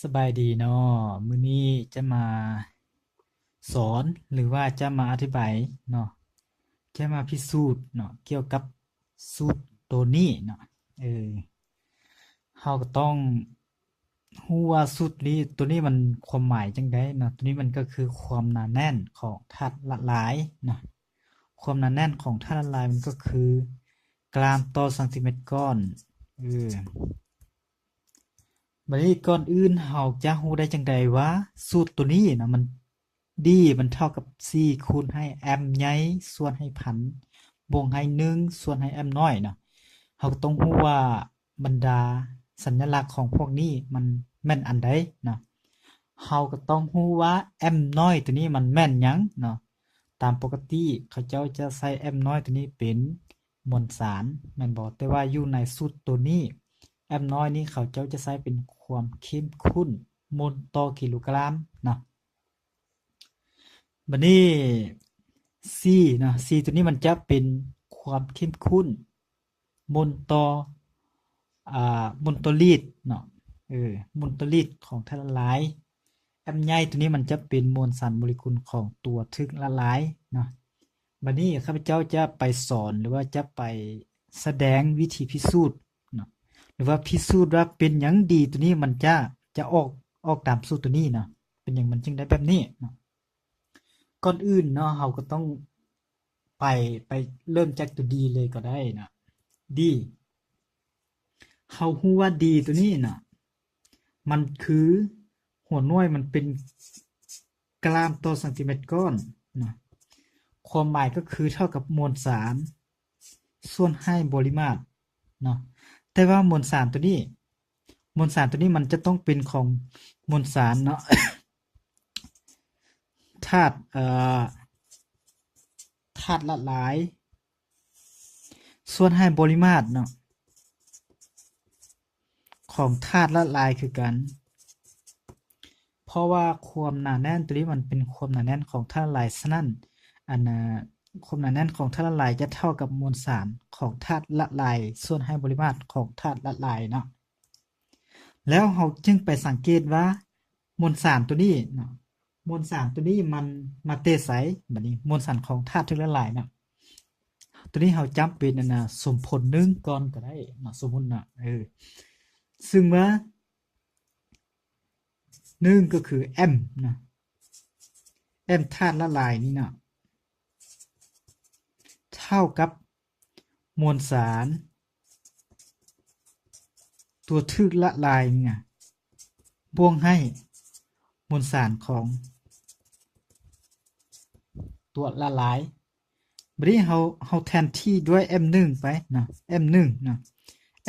ສະບາຍດີເນາະ, ມື້ນີ້ຈະມາສອນ ຫຼືວ່າຈະມາອະທິບາຍເນາະ, ຈະມາພິສູດເນາະ ກ່ຽວກັບສູດໂຕນີ້ເນາະ. ເອີ ເຮົາກໍຕ້ອງຮູ້ວ່າສູດນີ້ ໂຕນີ້ມັນຄວາມໝາຍຈັ່ງໃດເນາະ. ໂຕນີ້ມັນກໍຄືຄວາມໜາແໜ້ນຂອງທາດລະລາຍເນາະ. ຄວາມໜາແໜ້ນຂອງທາດລະລາຍມັນກໍຄືກຣາມຕໍ່ຊັງຕີແມັດກ້ອນ. ເອີ ບັດນີ້ກ່ອນອື່ນເຮົາຈະຮູ້ໄດ້ຈັ່ງໃດວ່າສູດໂຕນີ້ນະ ມັນ D ມັນເທົ່າກັບສີ່ຄູນໃຫ້ M ໃຫຍ່ສ່ວນໃຫ້ພັນ ບວກໃຫ້ໜຶ່ງສ່ວນໃຫ້ M ນ້ອຍເນາະ. ເຮົາກໍຕ້ອງຮູ້ວ່າບັນດາສັນຍະລັກຂອງພວກນີ້ມັນແມ່ນອັນໃດເນາະ. ເຮົາກໍຕ້ອງຮູ້ວ່າ M ນ້ອຍໂຕນີ້ມັນແມ່ນຫຍັງເນາະ. ຕາມປົກກະຕິເຂົາເຈົ້າຈະໃຊ້ M ນ້ອຍໂຕນີ້ເປັນ ມວນສານແມ່ນບໍ່? ແຕ່ວ່າຢູ່ໃນສູດໂຕນີ້ M ນ້ອຍນີ້ເຂົາເຈົ້າຈະໃຊ້ເປັນຄວາມເຂັ້ມຂຸ້ນໂມນຕໍ່ກິໂລກຣາມເນາະ. ບັດນີ້ C ເນາະ C ໂຕນີ້ມັນຈະເປັນຄວາມເຂັ້ມຂຸ້ນໂມນຕໍ່ ອ່າ ໂມນຕໍ່ລິດເນາະ, ເອີ ໂມນຕໍ່ລິດຂອງທາດລະລາຍ. M ໃຫຍ່ໂຕນີ້ມັນຈະເປັນມວນສານໂມເລກຸນຂອງຕົວຖືກລະລາຍເນາະ. ບັດນີ້ຂ້າພະເຈົ້າຈະໄປສອນ ຫຼືວ່າຈະໄປສະແດງວິທີພິສູດເນາະ ຫຼືວ່າພິສູດວ່າເປັນຫຍັງ D ໂຕນີ້ມັນຈະ ຈະອອກ ອອກຕາມສູດໂຕນີ້ເນາະ, ເປັນຫຍັງມັນຈຶ່ງໄດ້ແບບນີ້ເນາະ. ກ່ອນອື່ນເນາະ ເຮົາກໍຕ້ອງໄປ ໄປເລີ່ມຈາກຕົວ D ເລີຍກໍໄດ້ເນາະ. D ເຮົາຮູ້ວ່າ D ໂຕນີ້ເນາະ ມັນຄືຫົວໜ່ວຍມັນເປັນກຣາມຕໍ່ຊັງຕີແມັດກ້ອນເນາະ. ຄວາມໝາຍກໍຄືເທົ່າກັບມວນສານສ່ວນໃຫ້ບໍລິມາດເນາະ. ແຕ່ວ່າມວນສານໂຕນີ້ ມວນສານໂຕນີ້ມັນຈະຕ້ອງເປັນຂອງມວນສານເນາະ ທາດ ເອີ ທາດລະລາຍ ສ່ວນໃຫ້ບໍລິມາດເນາະ ຂອງທາດລະລາຍຄືກັນ. ເພາະວ່າຄວາມໜາແໜ້ນໂຕນີ້ມັນເປັນຄວາມໜາແໜ້ນຂອງທາດລະລາຍ, ສະນັ້ນ ອັນ ຄວາມໜາແໜ້ນຂອງທາດລະລາຍຈະເທົ່າກັບມວນສານຂອງທາດລະລາຍ ສ່ວນໃຫ້ບໍລິມາດຂອງທາດລະລາຍເນາະ. ແລ້ວເຮົາຈຶ່ງໄປສັງເກດວ່າ ມວນສານໂຕນີ້ເນາະ ມວນສານໂຕນີ້ມັນມາແຕ່ໃສ? ບັດນີ້ມວນສານຂອງທາດຖືກລະລາຍເນາະ ໂຕນີ້ເຮົາຈຳເປັນ ອັນນະ ສົມຜົນໜຶ່ງກ່ອນກໍໄດ້ເນາະ, ສົມມຸດເນາະ ເອີ ຊຶ່ງວ່າ ໜຶ່ງກໍຄື M ເນາະ M ທາດລະລາຍນີ້ເນາະ ເທົ່າກັບ ມວນສານຕົວຖືກລະລາຍນີ້ນະ ບວກໃຫ້ມວນສານຂອງຕົວລະລາຍ. ບັດນີ້ເຮົາ ເຮົາແທນທີ່ດ້ວຍ M ໜຶ່ງໄປເນາະ M ໜຶ່ງເນາະ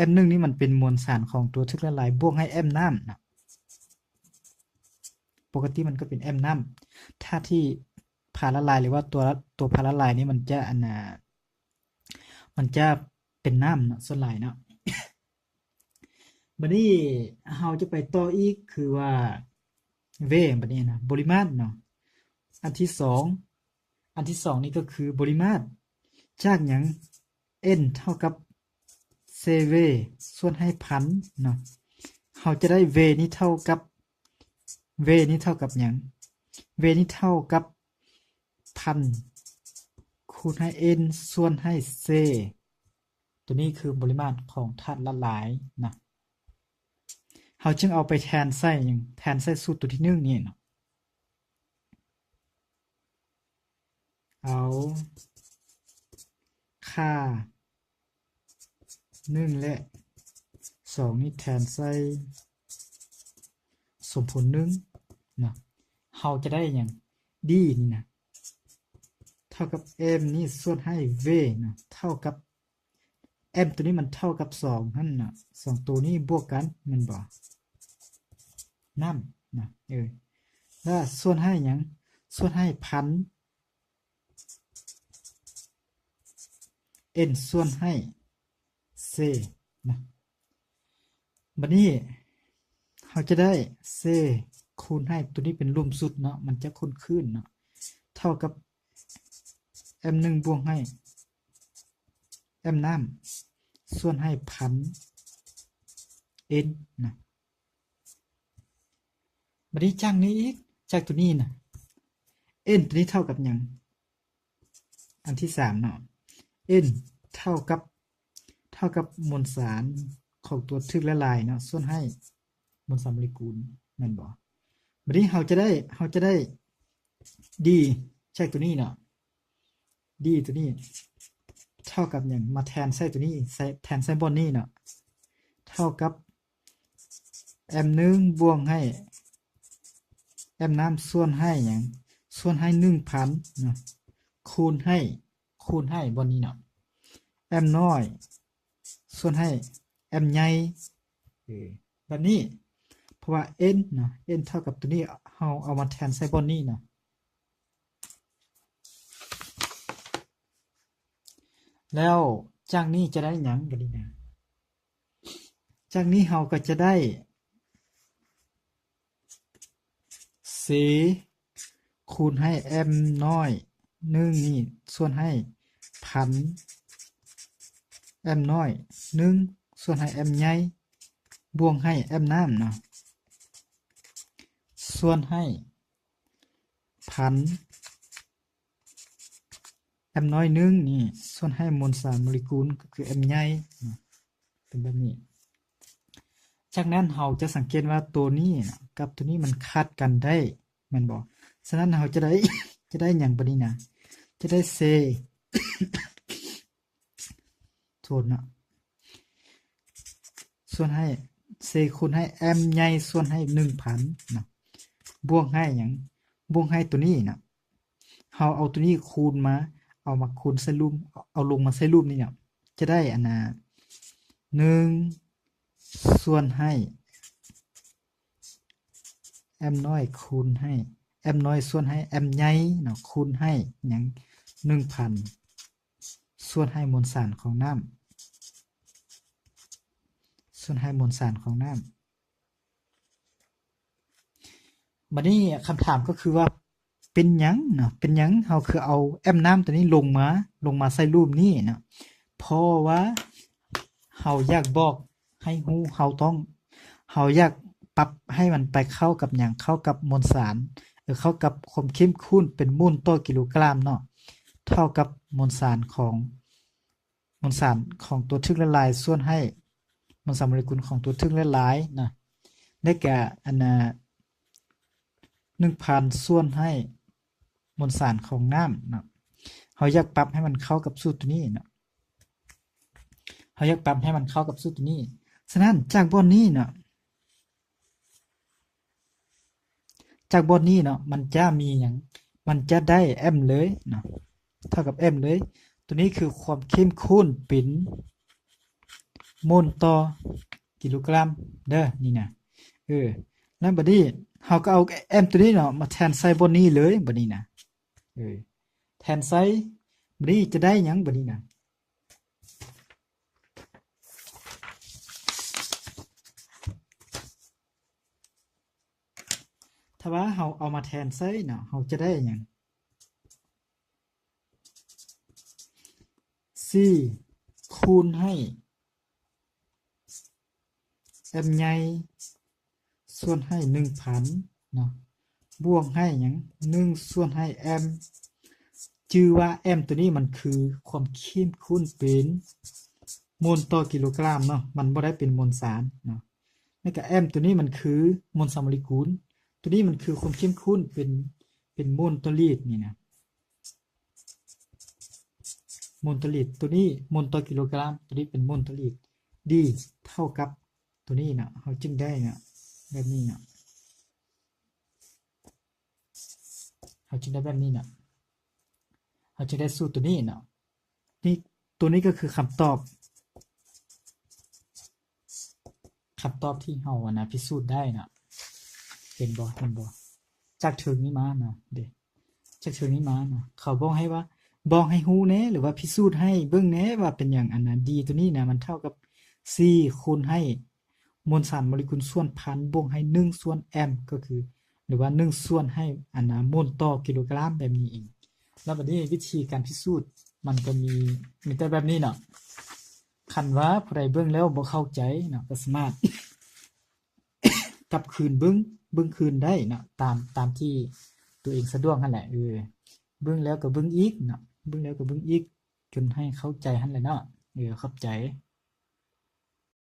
M ໜຶ່ງນີ້ມັນເປັນມວນສານຂອງຕົວຖືກລະລາຍ ບວກໃຫ້ M ນ້ຳເນາະ. ປົກກະຕິມັນກໍເປັນ M ນ້ຳ ຖ້າທີ່ພາລະລາຍ ຫຼືວ່າຕົວ ຕົວພາລະລາຍນີ້ມັນຈະ ອັນນະ ມັນຈະເປັນນ້ຳເນາະ ສ່ວນຫຼາຍເນາະ. ບັດນີ້ເຮົາຈະໄປຕໍ່ອີກ ຄືວ່າ V ບັດນີ້ນະ ບໍລິມາດເນາະ. ອັນທີສອງ ອັນທີສອງນີ້ກໍຄືບໍລິມາດ ຈາກຫຍັງ? N ເທົ່າກັບ C V ສ່ວນໃຫ້ພັນເນາະ. ເຮົາຈະໄດ້ V ນີ້ເທົ່າກັບ V ນີ້ເທົ່າກັບຫຍັງ? V ນີ້ເທົ່າກັບພັນຄູນໃຫ້ N ສ່ວນໃຫ້ C ຕົວນີ້ຄືບໍລິມາດຂອງທາດລະລາຍນະ. ເຮົາຈຶ່ງເອົາໄປແທນໃສ່ຫຍັງ? ແທນໃສ່ສູດຕົວທີໜຶ່ງນີ້ເນາະ. ເອົາຄ່າໜຶ່ງ ແລະ ສອງນີ້ແທນໃສ່ສົມຜົນໜຶ່ງນະ. ເຮົາຈະໄດ້ຫຍັງ? D ນີ້ນະ ເທົ່າກັບ M ນີ້ສ່ວນໃຫ້ V ນະ ເທົ່າກັບ M ຕົວນີ້ມັນເທົ່າກັບສອງຫັ້ນນະ, ສອງຕົວນີ້ບວກກັນແມ່ນບໍ່? ນ້ຳນະ ເອີ ແລ້ວສ່ວນໃຫ້ຫຍັງ? ສ່ວນໃຫ້ພັນ N ສ່ວນໃຫ້ C ນະ. ບັດນີ້ເຮົາຈະໄດ້ C ຄູນໃຫ້ ຕົວນີ້ເປັນລຸ່ມສຸດເນາະ, ມັນຈະຂຸ້ນຂຶ້ນເນາະ, ເທົ່າກັບ M ໜຶ່ງບວກໃຫ້ M ນ້ຳ ສ່ວນໃຫ້ພັນ N ນະ. ບາດນີ້ຈາກນີ້ອີກ ຈາກໂຕນີ້ນະ N ໂຕນີ້ເທົ່າກັບຫຍັງ? ອັນທີສາມເນາະ N ເທົ່າກັບ ເທົ່າກັບມວນສານຂອງຕົວຖືກລະລາຍເນາະ ສ່ວນໃຫ້ມວນສານໂມເລກຸນ ແມ່ນບໍ່? ບາດນີ້ເຮົາຈະໄດ້ ເຮົາຈະໄດ້ D ຈາກໂຕນີ້ເນາະ D ໂຕນີ້ເທົ່າກັບຫຍັງ? ມາແທນໃສ່ໂຕນີ້ ໃສ່ ແທນໃສ່ບ່ອນນີ້ເນາະ ເທົ່າກັບ M ໜຶ່ງບວກໃຫ້ M ນ້ຳສ່ວນໃຫ້ຫຍັງ? ສ່ວນໃຫ້ໜຶ່ງພັນເນາະ ຄູນໃຫ້ ຄູນໃຫ້ບ່ອນນີ້ເນາະ M ນ້ອຍສ່ວນໃຫ້ M ໃຫຍ່ ເອີ ແບບນີ້ ເພາະວ່າ N ເນາະ N ເທົ່າກັບໂຕນີ້ ເຮົາເອົາມາແທນໃສ່ບ່ອນນີ້ເນາະ ແລ້ວຈາກນີ້ຈະໄດ້ຫຍັງ? ບາດນີ້ນະ ຈາກນີ້ເຮົາກໍຈະໄດ້ C ຄູນໃຫ້ M ນ້ອຍໜຶ່ງນີ້ ສ່ວນໃຫ້ພັນ M ນ້ອຍໜຶ່ງ ສ່ວນໃຫ້ M ໃຫຍ່ ບວກໃຫ້ M ນ້ຳເນາະ ສ່ວນໃຫ້ພັນ M ນ້ອຍໜຶ່ງນີ້ ສ່ວນໃຫ້ມວນສານໂມເລກຸນ ກໍຄື M ໃຫຍ່ເນາະ ເປັນແບບນີ້. ຈາກນັ້ນເຮົາຈະສັງເກດວ່າໂຕນີ້ກັບໂຕນີ້ມັນຂັດກັນໄດ້ ແມ່ນບໍ່? ສະນັ້ນເຮົາຈະໄດ້ ຈະໄດ້ຫຍັງບາດນີ້ນະ? ຈະໄດ້ C ໂທດເນາະ ສ່ວນໃຫ້ C ຄູນໃຫ້ M ໃຫຍ່ສ່ວນໃຫ້ໜຶ່ງພັນເນາະ ບວກໃຫ້ຫຍັງ? ບວກໃຫ້ໂຕນີ້ເນາະ ເຮົາເອົາໂຕນີ້ຄູນມາ ເອົາມາຄູນໃສ່ລຸ່ມ ເອົາລົງມາໃສ່ລຸ່ມນີ້ເນາະ ຈະໄດ້ອັນນ່າ ໜຶ່ງສ່ວນໃຫ້ M ນ້ອຍຄູນໃຫ້ M ນ້ອຍສ່ວນໃຫ້ M ໃຫຍ່ເນາະ ຄູນໃຫ້ຫຍັງ? ໜຶ່ງພັນ ສ່ວນໃຫ້ມວນສານຂອງນ້ຳ ສ່ວນໃຫ້ມວນສານຂອງນ້ຳ. ບາດນີ້ຄຳຖາມກໍຄືວ່າ ເປັນຫຍັງເນາະ ເປັນຫຍັງເຮົາຄືເອົາ M ນ້ຳໂຕນີ້ລົງມາ ລົງມາໃສ່ຮູບນີ້ເນາະ? ເພາະວ່າເຮົາຢາກບອກໃຫ້ຮູ້ ເຮົາຕ້ອງ ເຮົາຢາກປັບໃຫ້ມັນໄປເຂົ້າກັບຫຍັງ? ເຂົ້າກັບມວນສານ ເອີ ເຂົ້າກັບຄວາມເຂັ້ມຂຸ້ນເປັນໂມນຕໍ່ກິໂລກຣາມເນາະ ເທົ່າກັບມວນສານຂອງ ມວນສານຂອງຕົວຖືກລະລາຍສ່ວນໃຫ້ ມວນສານໂມເລກຸນຂອງຕົວຖືກລະລາຍນະ ໄດ້ແກ່ອັນນ່າ ໜຶ່ງພັນສ່ວນໃຫ້ມວນສານຂອງນ້ຳເນາະ. ເຮົາຢາກປັບໃຫ້ມັນເຂົ້າກັບສູດໂຕນີ້ເນາະ ເຮົາຢາກປັບໃຫ້ມັນເຂົ້າກັບສູດໂຕນີ້. ສະນັ້ນຈາກບ່ອນນີ້ເນາະ ຈາກບ່ອນນີ້ເນາະ ມັນຈະມີຫຍັງ? ມັນຈະໄດ້ M ເລີຍເນາະ ເທົ່າກັບ M ເລີຍ. ໂຕນີ້ຄືຄວາມເຂັ້ມຂຸ້ນເປັນໂມນຕໍ່ກິໂລກຣາມເດີ ນີ້ນະ. ເອີ ແລ້ວບາດນີ້ເຮົາກໍເອົາ M ໂຕນີ້ເນາະ ມາແທນໃສ່ບ່ອນນີ້ເລີຍບາດນີ້ນະ. ເອີ ແທນໃສ່ ບາດນີ້ຈະໄດ້ຫຍັງບາດນີ້ນະ? ຖ້າວ່າເຮົາເອົາມາແທນໃສ່ເນາະ ເຮົາຈະໄດ້ຫຍັງ? ສີ່ ຄູນໃຫ້ M ໃຫຍ່ ສ່ວນໃຫ້ໜຶ່ງພັນເນາະ ບວກໃຫ້ຫຍັງ? ໜຶ່ງສ່ວນໃຫ້ M ຈື່ວ່າ M ໂຕນີ້ມັນຄືຄວາມເຂັ້ມຂຸ້ນເປັນໂມນຕໍ່ກິໂລກຣາມເນາະ ມັນບໍ່ໄດ້ເປັນໂມນສານເນາະ. ແລ້ວກະ M ໂຕນີ້ມັນຄືໂມນສານໂມເລກຸນ ໂຕນີ້ມັນຄືຄວາມເຂັ້ມຂຸ້ນເປັນ ເປັນໂມນຕໍ່ລິດນີ້ນະ ໂມນຕໍ່ລິດ ໂຕນີ້ໂມນຕໍ່ກິໂລກຣາມ ໂຕນີ້ເປັນໂມນຕໍ່ລິດ D ເທົ່າກັບໂຕນີ້ເນາະ ເຮົາຈຶ່ງໄດ້ເນາະ ແບບນີ້ເນາະ ເຮົາຈຶ່ງໄດ້ແບບນີ້ເນາະ ເຮົາຈຶ່ງໄດ້ສູດໂຕນີ້ເນາະ. ນີ້ ໂຕນີ້ກໍຄືຄຳຕອບ ຄຳຕອບທີ່ເຮົາ ອັນນະ ພິສູດໄດ້ເນາະ ເຫັນບໍ່ ເຫັນບໍ່? ຈາກເທິງນີ້ມານະ ເດ ຈາກເທິງນີ້ມານະ ເຂົາບອກໃຫ້ວ່າ ບອກໃຫ້ຮູ້ແດ່ ຫຼືວ່າພິສູດໃຫ້ເບິ່ງແດ່ວ່າເປັນຫຍັງ ອັນນະ D ໂຕນີ້ນະ ມັນເທົ່າກັບ C ຄູນໃຫ້ ມວນສານໂມເລກຸນສ່ວນພັນບວກໃຫ້ໜຶ່ງສ່ວນ M ກໍຄື ຫຼືວ່າໜຶ່ງສ່ວນໃຫ້ ອັນນະ ໂມນຕໍ່ກິໂລກຣາມ ແບບນີ້ເອງ. ແລ້ວບັດນີ້ວິທີການພິສູດມັນກໍມີ ມີແຕ່ແບບນີ້ເນາະ. ຄັນວ່າຜູ້ໃດເບິ່ງແລ້ວບໍ່ເຂົ້າໃຈເນາະ ກໍສາມາດ ກັບຄືນເບິ່ງ ເບິ່ງຄືນໄດ້ເນາະ ຕາມ ຕາມທີ່ຕົວເອງສະດວກຫັ້ນແຫຼະ. ເອີ ເບິ່ງແລ້ວກໍເບິ່ງອີກເນາະ ເບິ່ງແລ້ວກໍເບິ່ງອີກ ຈົນໃຫ້ເຂົ້າໃຈຫັ້ນແຫຼະເນາະ. ເອີ ຂອບໃຈ.